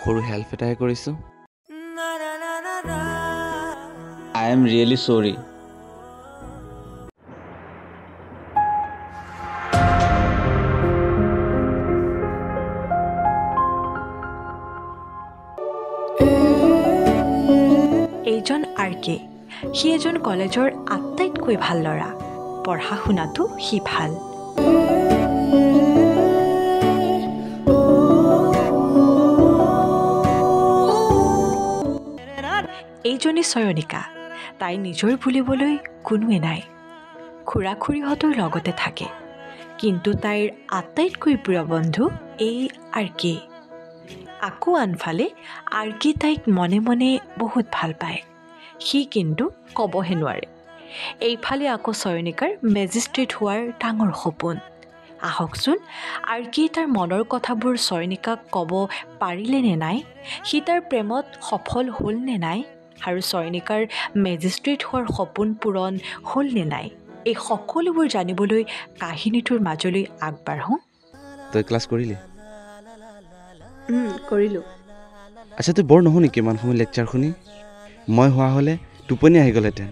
সৰু হেল্প এটাহে কৰিছোঁ। I am really sorry. এইজন আৰ কে, সি এজন কলেজৰ আটাইতকৈ ভাল ল'ৰা। পঢ়া শুনাতো সি ভাল। এইজনী চয়নিকা, তাই নিজৰ বুলিবলৈ কোনোৱে নাই, খুৰা খুৰীহঁতৰ লগতে থাকে। কিন্তু তাইৰ আটাইতকৈ প্ৰিয় বন্ধু এই আৰ কে। আকৌ আনফালে আৰ কে তাইক মনে মনে বহুত ভাল পায়, সি কিন্তু ক'বহে নোৱাৰে। এইফালে আকৌ চয়নিকাৰ মেজিষ্ট্ৰেট হোৱাৰ ডাঙৰ সপোন। আহকচোন, আৰ কে তাৰ মনৰ কথাবোৰ চয়নিকাক ক'ব পাৰিলে নে নাই, সি তাৰ প্ৰেমত সফল হ'ল নে নাই, আৰু চয়নিকাৰ মেজিষ্ট্ৰেট হোৱাৰ সপোন পূৰণ হ'ল নে নাই, এই সকলোবোৰ জানিবলৈ কাহিনীটোৰ মাজলৈ আগবাঢ়োঁ। তই ক্লাছ কৰিলি? কৰিলোঁ। আচ্ছা, তই বৰ নহওঁ নেকি ইমান সময় লেকচাৰ শুনি? মই হোৱা হ'লে টোপনি আহি গ'লহেঁতেন।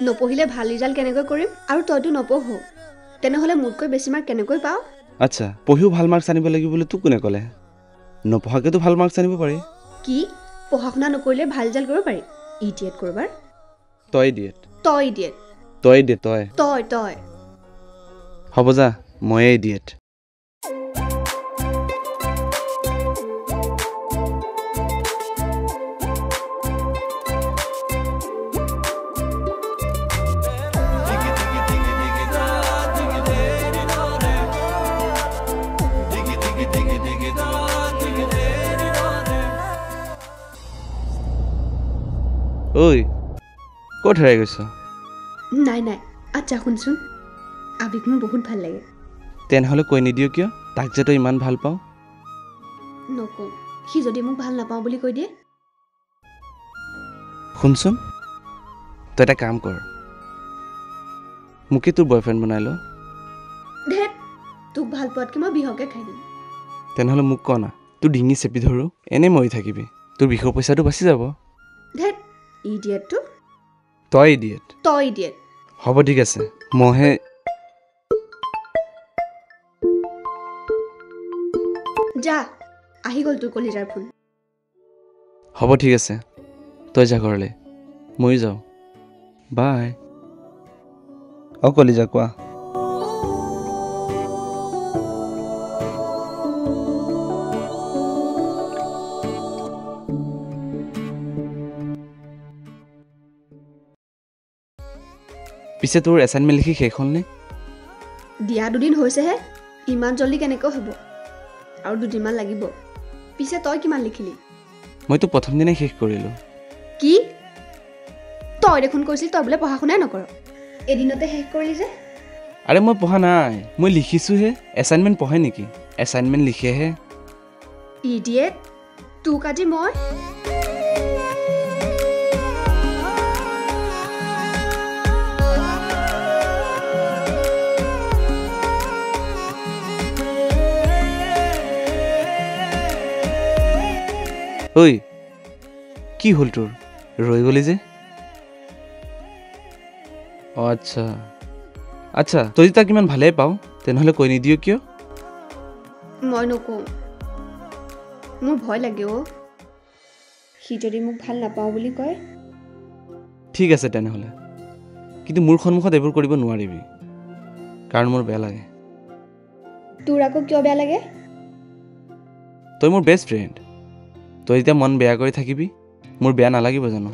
নপঢ়িলে ভাল ৰিজাল্ট কেনেকৈ কৰিম? আৰু তইতো নপঢ়ো, তেনেহ'লে মোতকৈ বেছি মাৰ্ক কেনেকৈ পাওঁ? আচ্ছা, পঢ়িও ভাল মাৰ্কছ আনিব লাগিব বুলি তোক কোনে ক'লে? নপঢ়াকৈতো ভাল মাৰ্কছ আনিব পাৰি। কি পঢ়া শুনা নকৰিলে ভাল ৰিজাল্ট কৰিব পাৰি? ইডিয়েট কৰবাৰ। তই ইডিয়েট। তই ইডিয়েট। তই ইডিয়েট। তই তই তই হ'ব যা, ময়ে ইডিয়েট। ঐ, ক'ত হেৰাই গৈছ? নাই নাই। আচ্ছা শুনচোন, আবিক মোৰ বহুত ভাল লাগে। তেনেহ'লে কৈ নিদিয় কিয় তাক যে তই ইমান ভাল পাওঁ? নকওঁ, সি যদি মোক ভাল নাপাওঁ বুলি কৈ দিয়ে। শুনচোন, তই এটা কাম কৰ, মোকে তোৰ বয়ফ্ৰেণ্ড বনাই ল। ধেত, তোক ভাল পোৱাতকৈ মই বিহকে খাই দিম। তেনেহ'লে মোক ক না, তোৰ ডিঙি চেপি ধৰোঁ, এনেই মৰি থাকিবি, তোৰ বিষৰ পইচাটো বাচি যাব। ধেত, ইডিয়েটটো। তই ইডিয়েট। তই ইডিয়েট। হ'ব ঠিক আছে, মইহে যা, আহি গ'ল তোৰ কলিজাৰ ফোন। হ'ব ঠিক আছে, তই যা ঘৰলৈ, ময়ো যাওঁ। বাই। অ কলিজা, কোৱা। পিছে তোৰ এছাইনমেণ্ট লিখি শেষ হ'লনে? দিয়া দুদিন হৈছেহে, ইমান জল্দি কেনেকৈ হ'ব? আৰু দুদিনমান লাগিব। পিছে তই কিমান লিখিলি? মইতো প্ৰথম দিনাই শেষ কৰিলোঁ। কি? তই দেখোন কৈছিলি তই বোলে পঢ়া শুনাই নকৰ, এদিনতে শেষ কৰিলি যে? আৰে মই পঢ়া নাই, মই লিখিছোঁহে। এছাইনমেণ্ট পঢ়ে নেকি? এছাইনমেণ্ট লিখেহে। ইডিয়েট, তোক আজি মই। ঐ, কি হ'ল তোৰ? ৰৈ গ'লি যে? অঁ আচ্ছা আচ্ছা, তই যদি তাক ইমান ভালেই পাওঁ তেনেহ'লে কৈ নিদিয় কিয়? মই নকওঁ, মোৰ ভয় লাগে অ'। সি যদি মোক ভাল নাপাওঁ বুলি কয়। ঠিক আছে তেনেহ'লে, কিন্তু মোৰ সন্মুখত এইবোৰ কৰিব নোৱাৰিবি, কাৰণ মোৰ বেয়া লাগে। তোৰ আকৌ কিয় বেয়া লাগে? তই মোৰ বেষ্ট ফ্ৰেণ্ড, তই যেতিয়া মন বেয়া কৰি থাকিবি মোৰ বেয়া নালাগিব জানো?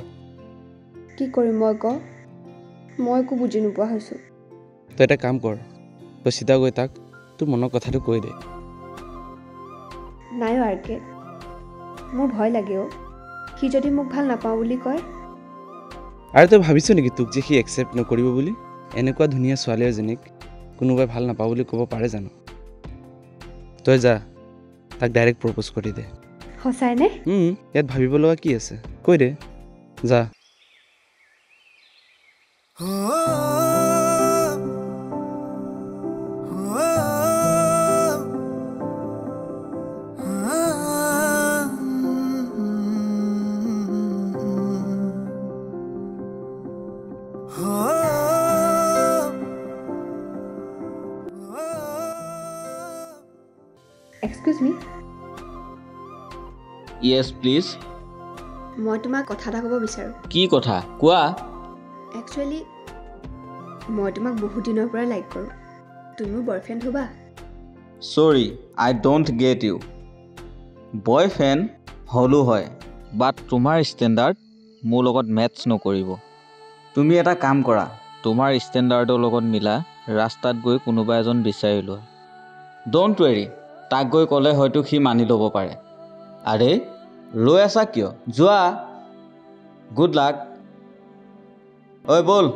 কি কৰিম মই ক, মই একো বুজি নোপোৱা হৈছোঁ। তই এটা কাম কৰ, তই চিধা গৈ তাক তোৰ মনৰ কথাটো কৈ দে। নাই আৰ কে, মোৰ ভয় লাগে অ'। সি যদি মোক ভাল নাপাওঁ বুলি কয়। আৰু তই ভাবিছ নেকি তোক যে সি একচেপ্ট নকৰিব বুলি? এনেকুৱা ধুনীয়া ছোৱালী এজনীক কোনোবাই ভাল নাপাওঁ বুলি ক'ব পাৰে জানো? তই যা, তাক ডাইৰেক্ট প্ৰপ'জ কৰি দে। সঁচাইনে? ইয়াত ভাবিব লগা কি আছে, কৈ দে যা। Excuse me. Yes please. মই তোমাক কথা এটা ক'ব বিচাৰোঁ। কি কথা কোৱা? একচুৱেলি মই তোমাক বহুত দিনৰ পৰা লাইক কৰোঁ। তুমি মোৰ বয়ফ্ৰেণ্ড হ'বা? Sorry, I don't get you. Boyfriend হ'লো হয়, বাট তোমাৰ ষ্টেণ্ডাৰ্ড মোৰ লগত মেটচ নকৰিব। তুমি এটা কাম কৰা, তোমাৰ ষ্টেণ্ডাৰ্ডৰ লগত মিলা ৰাস্তাত গৈ কোনোবা এজন বিচাৰি লোৱা। Don't worry, তাক গৈ ক'লে হয়তো সি মানি ল'ব পাৰে। আৰে ৰৈ আছা কিয়, যোৱা। Good luck. ঐ ব'ল।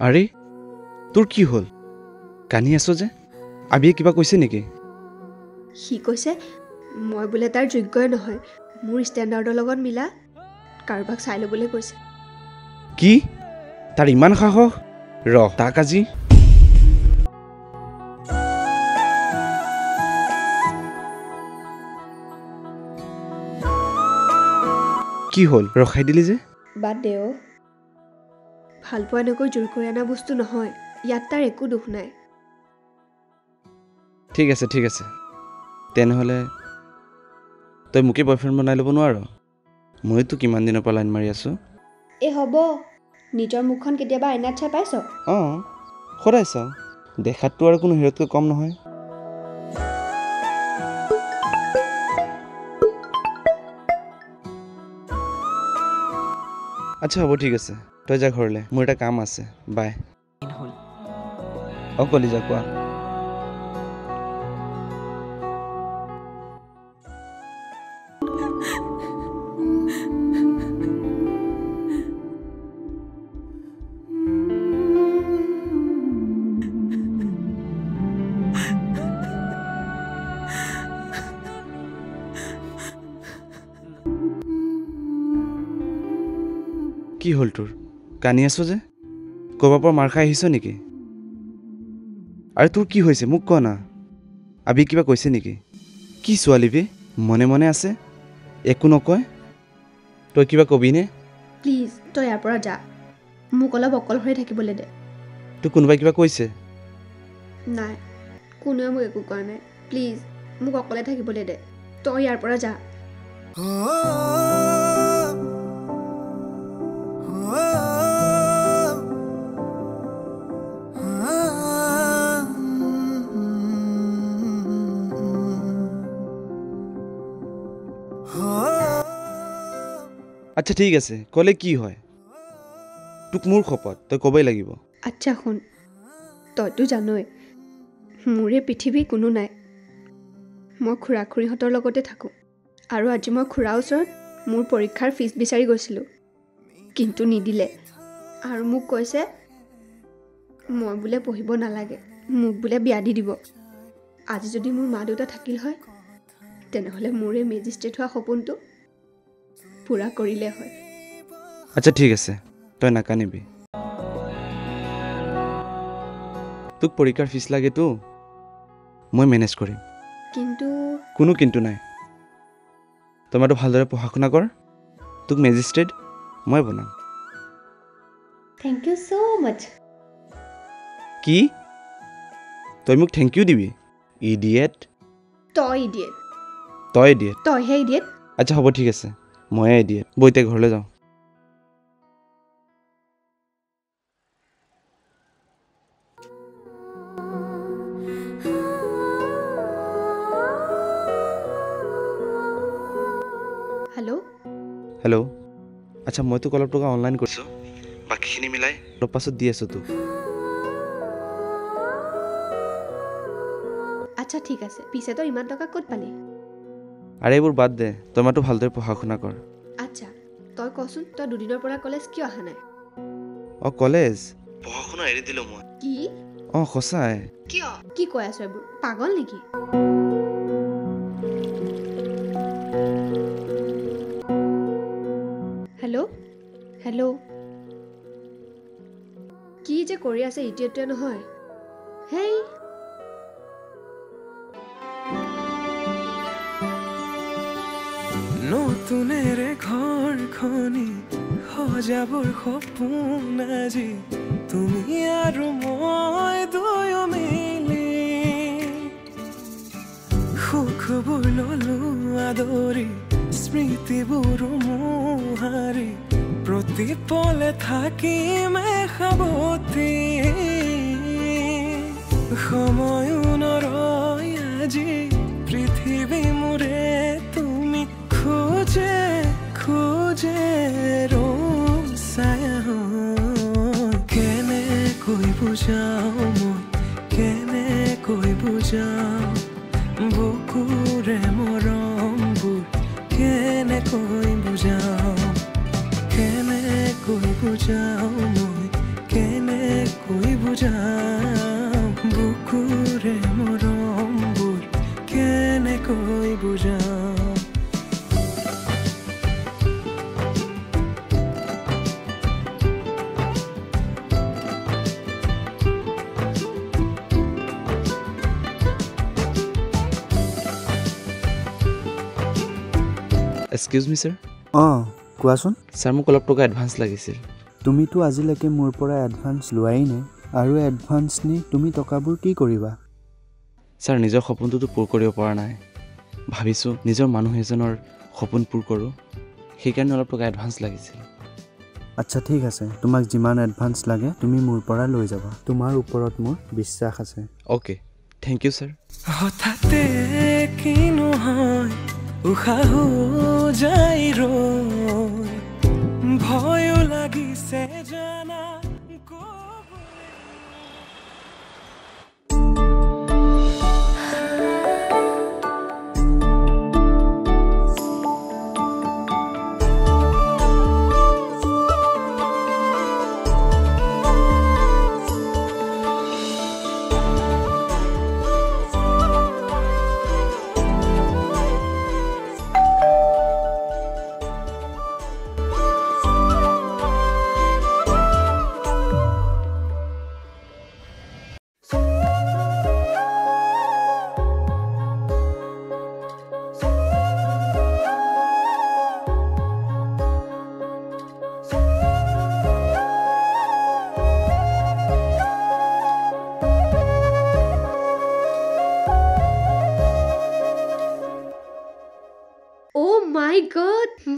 আৰে তোৰ কি হ'ল, কান্দি আছ যে? আবিয়ে কিবা কৈছে নেকি? সি কৈছে মই বোলে তাৰ যোগ্যই নহয়, মোৰ ষ্টেণ্ডাৰ্ডৰ লগত মিলা কাৰোবাক চাই ল'বলৈ কৈছে। কি, তাৰ ইমান সাহস? ৰ তাক আজি। কি হ'ল, ৰখাই দিলি যে? বাদ দে অ', ভালপোৱা এনেকৈ জোৰ কৰি অনা বস্তু নহয়, ইয়াত তাৰ একো দোষ নাই। ঠিক আছে ঠিক আছে, তেনেহ'লে তই মোকে বয়ফ্ৰেণ্ড বনাই ল'ব নোৱাৰ? মইতো কিমান দিনৰ পৰা লাইন মাৰি আছোঁ। এই হ'ব, নিজৰ মুখখন কেতিয়াবা আইনাত চাই পাইছ? অঁ, সদায় চাওঁ। দেখাততো আৰু কোনো হিৰোতকৈ কম নহয়। আচ্ছা হ'ব, ঠিক আছে, তই যা ঘৰলৈ, মোৰ এটা কাম আছে। বাই। অঁ কলিজা, কোৱা। কি হ'ল তোৰ, কান্দি আছ যে? ক'ৰবাৰ পৰা মাৰ খাই আহিছ নেকি? আৰে তোৰ কি হৈছে মোক ক না। আবি কিবা কৈছে নেকি? কি ছোৱালী বে, মনে মনে আছে, একো নকয়। তই কিবা কবিনে? প্লিজ তই ইয়াৰ পৰা যা, মোক অলপ অকলশৰে থাকিবলৈ দে। তোক কোনোবাই কিবা কৈছে? নাই, কোনোৱে মোক একো কোৱা নাই। প্লিজ মোক অকলে থাকিবলৈ দে, তই ইয়াৰ পৰা যা। আচ্ছা ঠিক আছে, ক'লে কি হয়? তোক মোৰ শপত, তই ক'বই লাগিব। আচ্ছা শুন, তইতো জানই মোৰে পৃথিৱী কোনো নাই। মই খুৰা খুৰীহঁতৰ লগতে থাকোঁ, আৰু আজি মই খুৰাৰ ওচৰত মোৰ পৰীক্ষাৰ ফিজ বিচাৰি গৈছিলোঁ, কিন্তু নিদিলে। আৰু মোক কৈছে মই বোলে পঢ়িব নালাগে, মোক বোলে বিয়া দি দিব। আজি যদি মোৰ মা দেউতা থাকিল হয়, তেনেহ'লে মোৰে মেজিষ্ট্ৰেট হোৱা সপোনটো পূৰা কৰিলে হয়। আচ্ছা ঠিক আছে, তই নাকানিবি। তোক পৰীক্ষাৰ ফিজ লাগেতো, মই মেনেজ কৰিম। কিন্তু কোনো কিন্তু নাই। তোমাৰতো ভালদৰে পঢ়া শুনা কৰ, তোক মেজিষ্ট্ৰেট মই বনাম। Thank you so much. কি, তই মোক thank U দিবি? ইডিয়েট। তই ইডিয়েট। তই ইডিয়েট। তইহে ইডিয়েট। আচ্ছা হ'ব ঠিক আছে, ময়ে ইডিয়েট। বৈ এতিয়া ঘৰলৈ যাওঁ। Hello' hello'. আচ্ছা মই তোক অলপ টকা অনলাইন কৰিছোঁ, বাকীখিনি মিলাই অলপ পাছত দি আছোঁ তোক। আচ্ছা ঠিক আছে, পিছে তই ইমান টকা ক'ত পালি? আৰে এইবোৰ বাদ দে, তই মাত্ৰ ভালদৰে পঢ়া শুনা কৰ। আচ্ছা তই কচোন, তই দুদিনৰ পৰা কলেজ কিয় অহা নাই? অঁ কলেজ পঢ়া শুনা এৰি দিলোঁ মই। কি? অঁ সঁচাই। কিয়? কি কৈ আছ এইবোৰ, পাগল নেকি? হেল্ল' হেল্ল', কি যে কৰি আছে ইডিয়েটটোৱে নহয়। হেই নতুনেৰে ঘৰখনি সজাবৰ সপোন আজি তুমি আৰু মই দুয়ো মিলি সুখবোৰ ললো আদৰি স্মৃতিবোৰো মোহাৰি প্ৰতি পলে থাকিম সাৱতি সময়ো নৰয় আজি পৃথিৱী মোৰে তুমি খোজে খোজে ৰৈ কেনেকৈ বুজাওঁ মই কেনেকৈ বুজাওঁ বুকুৰে মৰমবোৰ কেনেকৈ বুজাওঁ কেনেকৈ বুজাওঁ মই কেনেকৈ বুজাওঁ বুকুৰে মৰমবোৰ কেনেকৈ বুজাওঁ। এক্সকিউজ মি ছাৰ। অঁ কোৱাচোন। ছাৰ মোক অলপ টকা এডভান্স লাগিছিল। তুমিতো আজিলৈকে মোৰ পৰা এডভান্স লোৱাই নাই, আৰু এডভান্স নি তুমি টকাবোৰ কি কৰিবা? ছাৰ নিজৰ সপোনটোতো পূৰ কৰিব পৰা নাই, ভাবিছোঁ নিজৰ মানুহ এজনৰ সপোন পূৰ কৰোঁ, সেইকাৰণে অলপ টকা এডভান্স লাগিছিল। আচ্ছা ঠিক আছে, তোমাক যিমান এডভান্স লাগে তুমি মোৰ পৰা লৈ যাবা, তোমাৰ ওপৰত মোৰ বিশ্বাস আছে। Okay, thank U sir. হঠাতে কিনো হয় উশাহ যায় ৰৈ, ভয়ো লাগিছে জানা।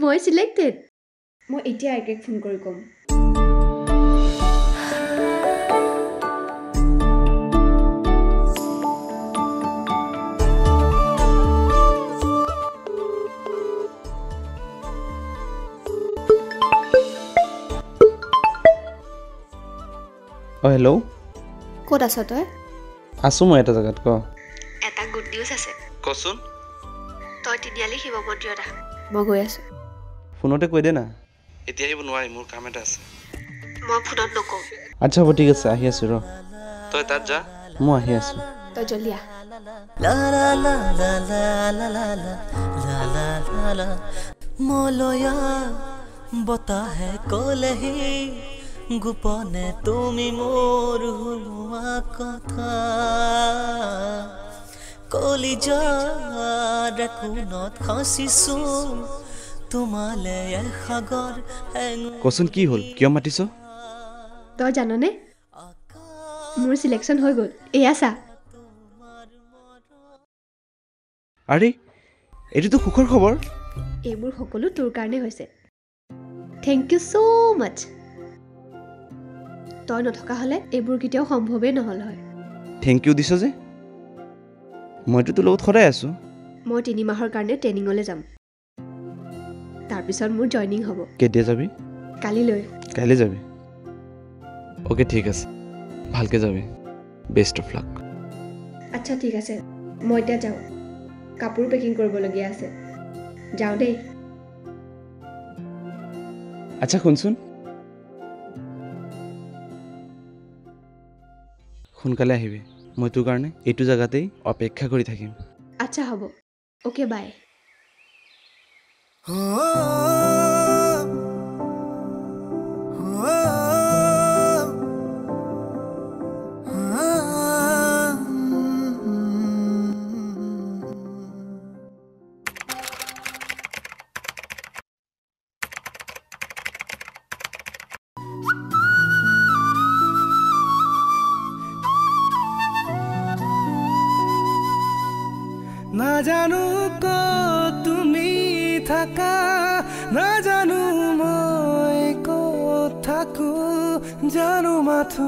মই চিলেক্টেড। মই এতিয়া আইকেক ফোন কৰি ক'ম। অঁ হেল্ল', ক'ত আছ তই? আছোঁ মই এটা জেগাত। ক। এটা গুড নিউজ আছে। কচোন। তই তিনিআলি শিৱ মন্দিৰত আহ, মই গৈ আছোঁ। ফোনতে কৈ দে না। এতিয়া আহিব নোৱাৰিম, মোৰ কাম এটা আছে। মই ফোনত নকওঁ। আচ্ছা হ'ব ঠিক আছে, আহি আছোঁ ৰ। তই তাত যা, মই আহি আছোঁ। তই জলদি আহ। মলয়া বতাহে ক'লেহি গোপনে তুমি মোৰ হোৱা কথা, কলিজাৰ কোণত খচিছো তোমালে সাগৰ। কচোন কি হ'ল, কিয় মাতিছ? তই জাননে মোৰ চিলেকশ্যন হৈ গ'ল, এয়া চা। আৰে এইটোতো সুখৰ খবৰ। এইবোৰ সকলো তোৰ কাৰণে হৈছে। Thank you so মাছ। তই নথকা হ'লে এইবোৰ কেতিয়াও সম্ভৱেই নহ'ল হয়। Thank U দিছ যে, মইতো তোৰ লগত সদায় আছোঁ। মই 3 মাহৰ কাৰণে ট্ৰেইনিঙলৈ যাম, তাৰপিছত মোৰ জইনিং হ'ব। কেতিয়া যাবি? কালিলৈ। কাইলৈ যাবি? অ'কে ঠিক আছে, ভালকৈ যাবি। Best of luck. আচ্ছা ঠিক আছে, মই এতিয়া যাওঁ, কাপোৰ পেকিং কৰিবলগীয়া আছে। যাওঁ দেই। আচ্ছা শুনচোন, সোনকালে আহিবি, মই তোৰ কাৰণে এইটো জেগাতেই অপেক্ষা কৰি থাকিম। আচ্ছা হ'ব, অ'কে বাই। নাজানো ক'ত তুমি থাকা, নাজানো মই ক'ত থাকো, জানো মাথো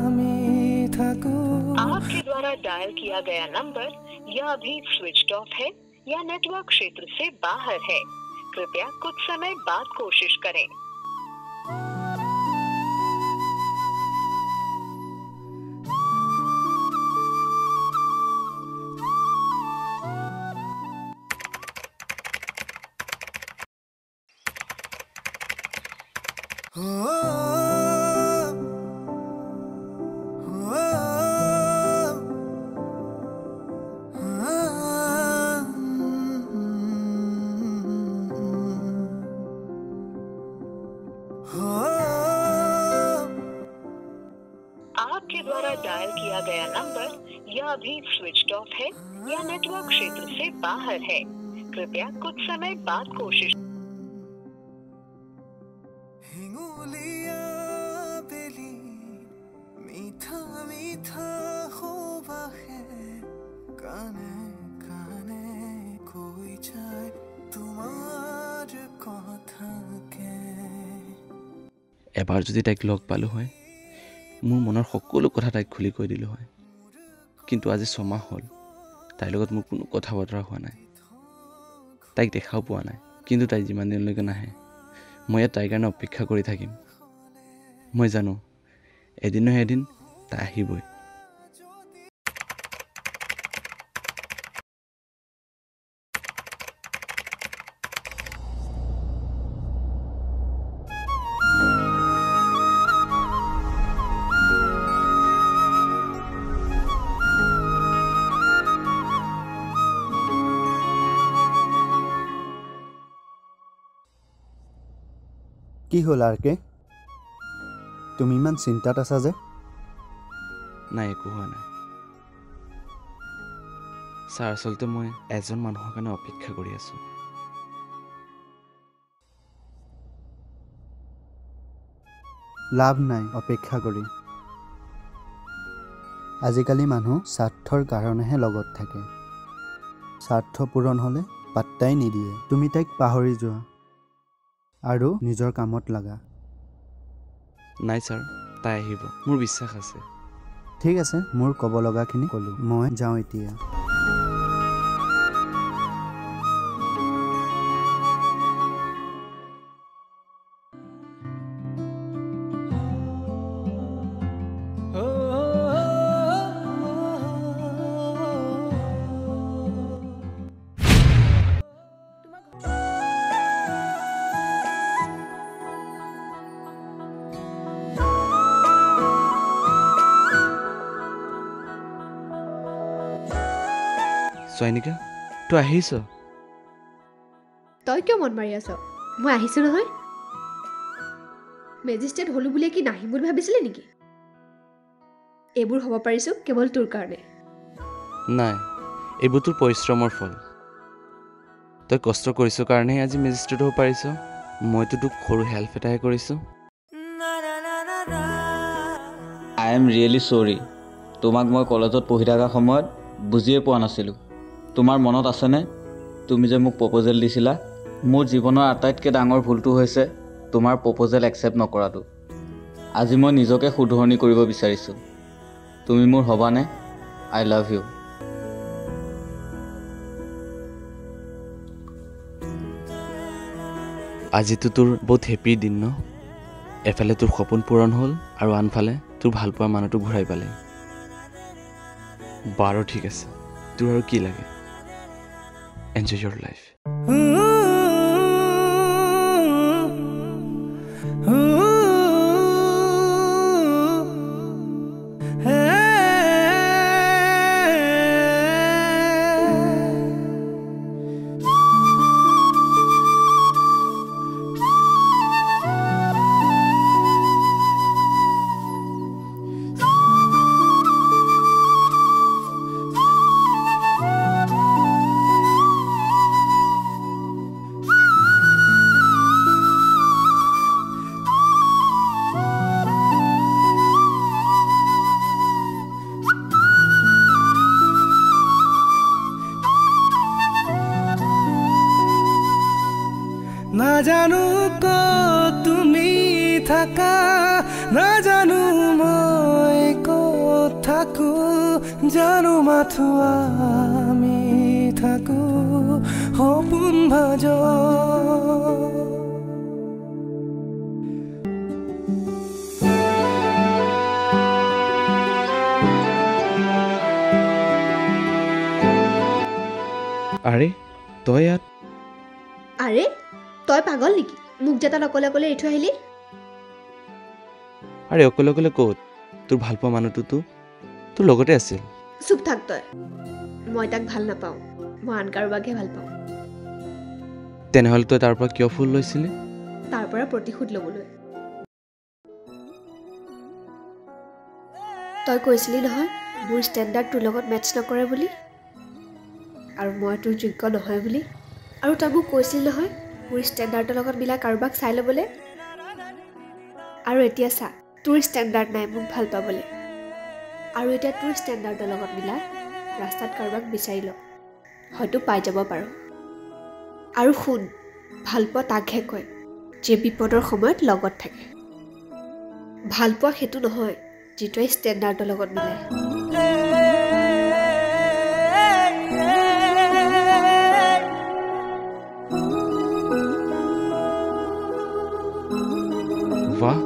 আমি থাকো। आपके द्वारा डायल किया गया नंबर या अभी स्विच ऑफ है या नेटवर्क क्षेत्र से बाहर है। कृपया कुछ समय बाद कोशिश करें। आपके द्वारा डायल किया गया नंबर या अभी स्विच ऑफ है या नेटवर्क क्षेत्र से बाहर है। कृपया कुछ समय बाद कोशिश। হেঙুলীয়া বেলি মিঠা মিঠা সুবাসে কানে কানে কৈ যায় তোমাৰ কথাকে। এবাৰ যদি তাইক লগ পালোঁ হয়, মোৰ মনৰ সকলো কথা তাইক খুলি কৈ দিলোঁ হয়। কিন্তু আজি 6 মাহ হ'ল, তাইৰ লগত মোৰ কোনো কথা বতৰা হোৱা নাই, তাইক দেখাও পোৱা নাই। কিন্তু তাই যিমান দিনলৈকে নাহে, মই ইয়াত তাইৰ কাৰণে অপেক্ষা কৰি থাকিম। মই জানো এদিন নহয় এদিন তাই আহিবই। কি হ'ল আৰ কে, তুমি ইমান চিন্তাত আছা যে? নাই, একো হোৱা নাই ছাৰ। আচলতে মই এজন মানুহৰ কাৰণে অপেক্ষা কৰি আছোঁ। লাভ নাই অপেক্ষা কৰি। আজিকালি মানুহ স্বাৰ্থৰ কাৰণেহে লগত থাকে। স্বাৰ্থ পূৰণ হ'লে পাত্তাই নিদিয়ে। তুমি তাইক পাহৰি যোৱা আৰু নিজৰ কামত লগা। নাই ছাৰ, তাই আহিব, মোৰ বিশ্বাস আছে। ঠিক আছে, মোৰ ক'ব লগাখিনি ক'লোঁ, মই যাওঁ এতিয়া। চয়নিকা, তই আহিছ? তই কিয় মন মাৰি আছ? মই আহিছোঁ নহয়। মেজিষ্ট্ৰেট হ'লো বুলিয়ে কি নাহিম বুলি ভাবিছিলি নেকি? এইবোৰ হ'ব পাৰিছোঁ কেৱল তোৰ কাৰণে। নাই, এইবোৰ তোৰ পৰিশ্ৰমৰ ফল। তই কষ্ট কৰিছ কাৰণেহে আজি মেজিষ্ট্ৰেট হ'ব পাৰিছ। মইতো তোক সৰু হেল্প এটাহে কৰিছোঁ। I am really sorry. তোমাক মই কলেজত পঢ়ি থকা সময়ত বুজিয়ে পোৱা নাছিলোঁ। তোমাৰ মনত আছেনে তুমি যে মোক প্ৰপ'জেল দিছিলা? মোৰ জীৱনৰ আটাইতকৈ ডাঙৰ ভুলটো হৈছে তোমাৰ প্ৰপ'জেল একচেপ্ট নকৰাটো। আজি মই নিজকে শুধৰণি কৰিব বিচাৰিছোঁ। তুমি মোৰ হ'বানে? I love you. আজিতো তোৰ বহুত হেপী দিন ন? এফালে তোৰ সপোন পূৰণ হ'ল আৰু আনফালে তোৰ ভালপোৱা মানুহটো ঘূৰাই পালে। বাৰু ঠিক আছে, তোৰ আৰু কি লাগে? Enjoy your life. নাজানো ক'ত তুমি থাকা, নাজানো মই ক'ত থাকো, জানো মাথো আমি থাকো সপোন ভাজ। আৰে তই ইয়াত? আৰে তই পাগল নেকি? মোক যে তাত অকলে অকলে এৰি থৈ আহিলি। আৰে অকলে অকলে ক'ত? তোৰ ভালপোৱা মানুহটোতো তোৰ লগতে আছিল। চুপ থাক তই, মই তাক ভাল নাপাওঁ, মই আন কাৰোবাকহে ভাল পাওঁ। তেনেহ'লে তই তাৰ পৰা কিয় ফুল লৈছিলি? তাৰ পৰা প্ৰতিশোধ ল'বলৈ। তই কৈছিলি নহয় মোৰ ষ্টেণ্ডাৰ্ড তোৰ লগত মেটচ নকৰে বুলি, আৰু মই তোৰ যোগ্য নহয় বুলি। আৰু তই মোক কৈছিলি নহয় মোৰ ষ্টেণ্ডাৰ্ডৰ লগত মিলা কাৰোবাক চাই ল'বলৈ। আৰু এতিয়া চা, তোৰ ষ্টেণ্ডাৰ্ড নাই মোক ভাল পাবলৈ। আৰু এতিয়া তোৰ ষ্টেণ্ডাৰ্ডৰ লগত মিলা ৰাস্তাত কাৰোবাক বিচাৰি ল, হয়তো পাই যাব পাৰোঁ। আৰু শুন, ভালপোৱা তাকহে কয় যে বিপদৰ সময়ত লগত থাকে। ভালপোৱা সেইটো নহয় যিটোৱে ষ্টেণ্ডাৰ্ডৰ লগত মিলে। বাহ,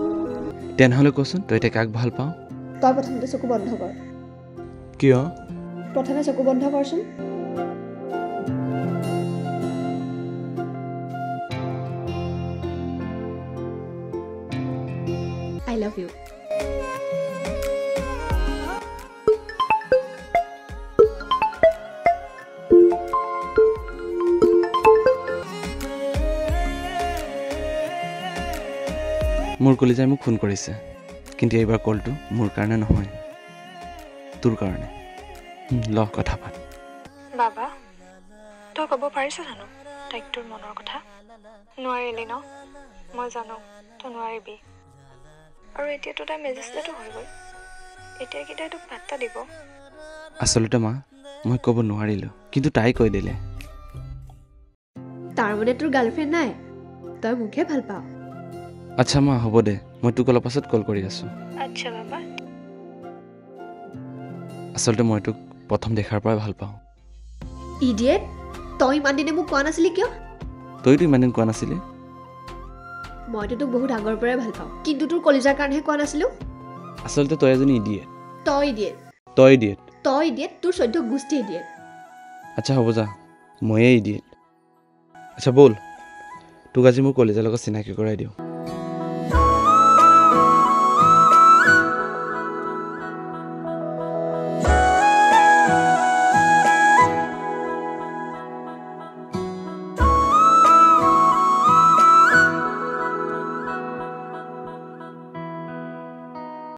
তেনেহ'লে কচোন তই এতিয়া কাক ভাল পাওঁ? তই প্ৰথমতে চকু বন্ধ কৰ। কিয়? প্ৰথমে চকু বন্ধ কৰচোন। I love you. মোৰ কলিজাই মোক ফোন কৰিছে, কিন্তু এইবাৰ কলটো মোৰ কাৰণে নহয়, তোৰ কাৰণে। ল কথা পাত। বাবা, তই ক'ব পাৰিছ জানো তাইক তোৰ মনৰ কথা? নোৱাৰিলি ন? মই জানো তই নোৱাৰিবি। আৰু এতিয়াতো তাই মেজিষ্ট্ৰেটো হৈ গ'ল, এতিয়া কি তাই তোক পাত্তা দিব? আচলতে মা, মই ক'ব নোৱাৰিলোঁ, কিন্তু তাই কৈ দিলে। তাৰ মানে তোৰ গাৰ্লফ্ৰেণ্ড নাই, তই মোকহে ভাল পাৱ। আচ্ছা মা, হ'ব দে, মই তোক অলপ পাছত কল কৰি আছোঁ। আচ্ছা বাবা। আচলতে মই তোক প্ৰথম দেখাৰ পৰাই ভাল পাওঁ। ইডিয়েট, তই ইমান দিনে মোক কোৱা নাছিলি কিয়? তইতো ইমান দিন কোৱা নাছিলি। মইতো তোক বহুত আগৰ পৰাই ভাল পাওঁ, কিন্তু তোৰ কলিজাৰ কাৰণেহে কোৱা নাছিলোঁ। আচলতে তই এজনী ইডিয়েট। তই ইডিয়েট। তই ইডিয়েট। তই ইডিয়েট, তোৰ 14 গোষ্ঠী ইডিয়েট। আচ্ছা হ'ব যা, ময়ে ইডিয়েট। আচ্ছা ব'ল, তোক আজি মোৰ কলিজাৰ লগত চিনাকি কৰাই দিওঁ।